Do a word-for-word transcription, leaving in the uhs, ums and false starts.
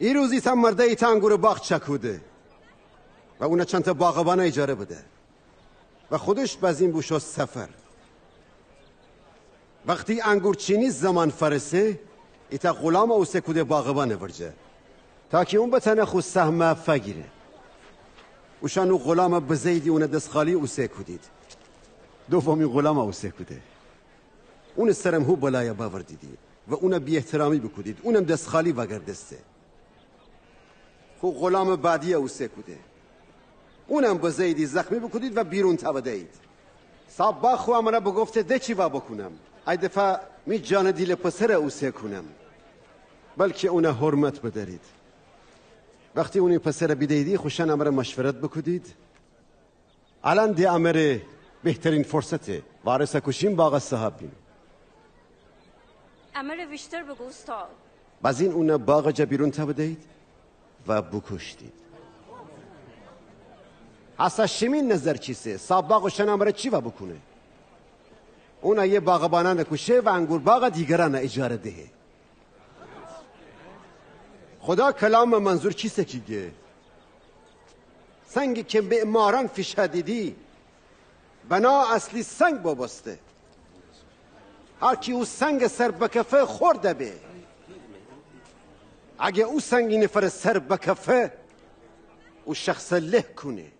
ایروز ایتأ مرده ایتأ انگورٚ باغ چکوده و اونَ چندتأ باغبانَ ایجاره بده و خودش بزین بوشو سفر. وختی انگورچینی زمان فأرسه، ایتأ غلامَ اوسه کوده باغبانٚ ورجه، تا کی اون بتأنه خو سهمَ فگیره. اوشأن او غلامَ بزه‌ییدی، اونَ دس‌خالی اوسه کودید. دومی غلامَ اوسه کوده. اونٚ سرم هو بلایَ بأوردیدی و اونَ بی‌احترامی بوکودید. اونم دس‌خالی وأگردسته. خو غلامٚ بعدیَ اوسه کوده. اونم بزه‌ییدی، زخمی بوکودید و بیرون تأوده‌یید. صاحب باغ خو امرأ بوگفته: ده چی وأ بوکونم؟ ای دفعه می جانٚ دیلٚ پسرَ اوسه کونم، بلکی اونَ حرمت بدأرید. وختی اونی پسرَ بیده‌ییدی، خوشأن امرأ مشورت بوکودید: الأن ده امره بهترین فرصته، وارثَ کوشیم، باغَ صاحب بیم. امره ویشتر بوگو اوستاد. بزین اونَ باغٚ جا بیرون تأوده‌یید و بوکوشتید. هسه شیمی نظر چیسه؟ صاحب باغ اوشأنٚ امرأ چی وأ بوکونه؟ اون ایه باغبانأنَ کوشه و انگور باغَ دیگرأنَ ایجاره دهه. خدا کلامٚ منظور چیسه کی گه؟ سنگی کی معمارأن فیشأدیدی، بنا اصلی سنگ بوبوسته. هر کی او سنگٚ سر بکفه، خورد به. اگه او سنگ ای نفرٚ سر بکفه، او شخصَ له کونه.